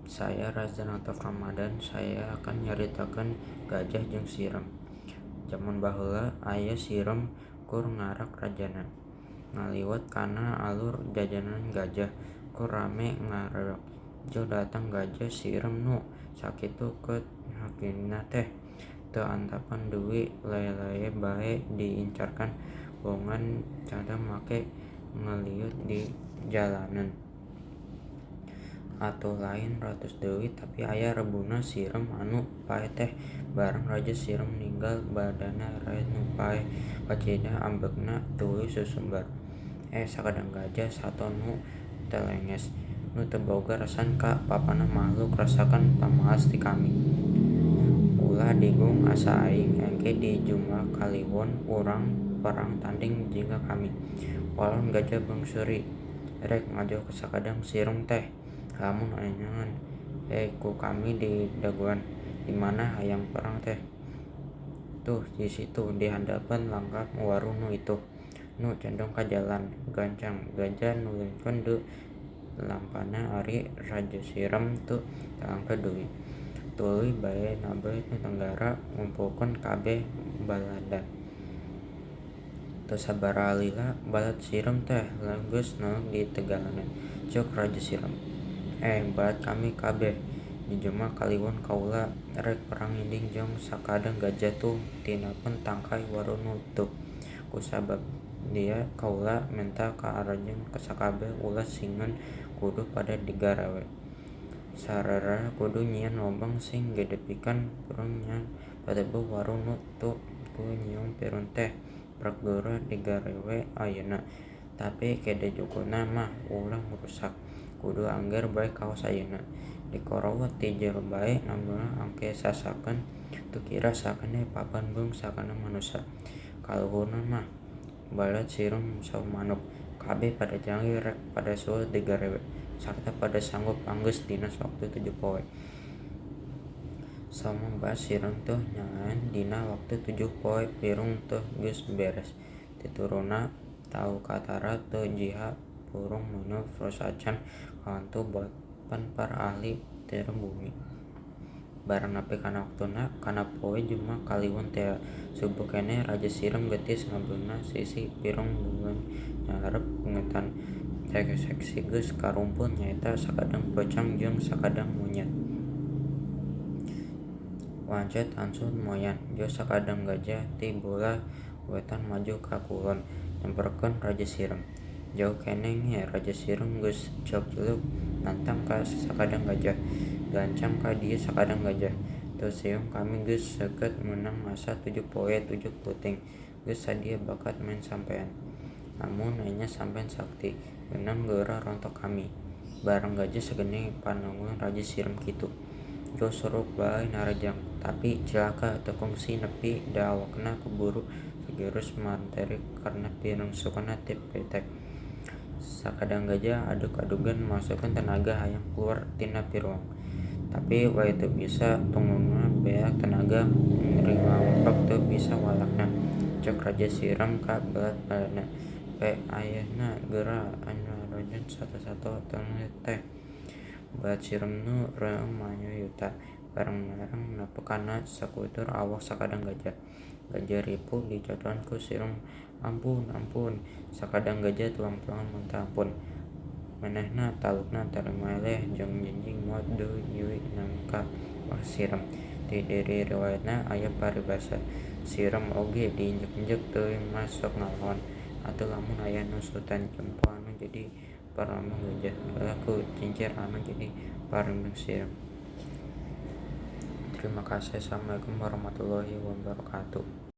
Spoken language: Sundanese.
Saya Razanatov Ramadan, saya akan nyaritakeun gajah jeung sireum. Jaman baheula aya sireum keur ngarak rajana. Ngaliwat kana alur jajanan gajah keur rame ngareok. Jo datang gajah sireum nu sakitu keut hakina teh. Teu antapan deui leye-leye bae diincarkan bongan cada make ngaliut di jalanan. Atuh lain ratus deui tapi aya rebuna sireum anu paeh teh. Barang raja sireum ninggal badanna raet nu paeh kacida ambekna tuluy susumbar. Sakadang gajah sato nu telenges nu teu boga rasan ka papana mahluk rasakeun pamalas ti kami. Ulah digung asa aing engke di Jumaah Kaliwon urang perang tanding jiga kami. Walon gajah beungsuri rek ngajoh sakadang sireum teh. Lamun ayangan ku kami didagoan. Di mana hayang perang teh? Tuh di situ di handapeun langkap waru nu itu. Nu condong ka jalan gancang gajah nulunkeun deui lampana ari raja sireum teu talangka deui. Tuluy bae nabe nu tenggara ngumpulkeun kabeh baladna. Teu sabaraha lila balad sireum teh geus nolak di tegalan. Ceuk raja sireum. Balad kami kabeh di Jumaah Kaliwon kaula rek perang nginding jeung sakadang gajah tuh tinapen tangkai waru nu tuh. Kusabab dieu kaula menta ka aranjeun sakabeh ulah singeun kudu pada digarewe. Sararea kudu nyieun lobang sing gede pikan pirung nya patebeh waru nu tuh ku nyium pirun teh prak geura digarewe ayeuna. Tapi kede jukutna mah ulah ngrusak. Kudu angger bae kaos ayeuna. Dikorowot ti jero bae nambelna angke sasakeun teu kira sakene papan beung sakana manusa. Kaluhurna mah balad sireum saur manuk. Kabeh pada janji rek pada suul digarewe sarta pada sanggup anggeus dina waktu 7 poe. Samabas sireum teh nyalaen dina waktu 7 poe pirung teh geus beres. Titurunna tau katara teu jiha purung menu sacan kawantu bopan para ahli tireum bumi. Barang nepi kana waktuna kana poe Jumaah Kaliwon tea subuh keneh raja sireum geutis ngabeuna sisi pirung bulan nyarep ngetan. Seksi geus karumpul nyaeta sakadang pocang jeung sakadang monyet. Wancet ansut moyan jo sakadang gajah ti bolah wetan maju ka kulon nyamperkeun raja sireum. Jauh keneh ge raja sireum geus ciluk-ciluk nantang ka sakadang gajah. Gancang ka dieu sakadang gajah. Teu siung kami geus seukeut meunang masa 7 poe 7 peuting. Geus sadia bakat maen sampean. Lamun enya sampean sakti meunang geura rontok kami. Barang gajah sagede pananggung raja sireum kitu. Jo suruk bae narajang tapi cilaka teu kungsi nepi da awakna keburu kagerus manteri karena pirung sukuna ti pitek. Sakadang gajah adug-adugan masukkeun tenaga hayang keluar tina piruang. Tapi wae teu bisa tunggulna beak tenaga ngriwamprok teu bisa walakna. Ceuk raja sireum ka balad-baladna. Pe ayeuna geura aranjeun sato-sato teh. Balad sireum nu reueung mayayuta bareng-bareng nepi kana sakutur awak sakadang gajah. Gajah ripuh dicocoan ku sireum. Ampun ampun sakadang gajah tulang-tulangan menta ampun. Manehna talukna tarima eleh jeung janji moal deui yui nangka sireum. Ti diri riwayatna aya paribasa sireum oge diinjek-injek teuing mah sok ngalawan. Atuh lamun aya nu sultan jempo anu jadi parlambang gajah ulah ku cincir anu jadi parlambang sireum. Terima kasih. Assalamualaikum warahmatullahi wabarakatuh.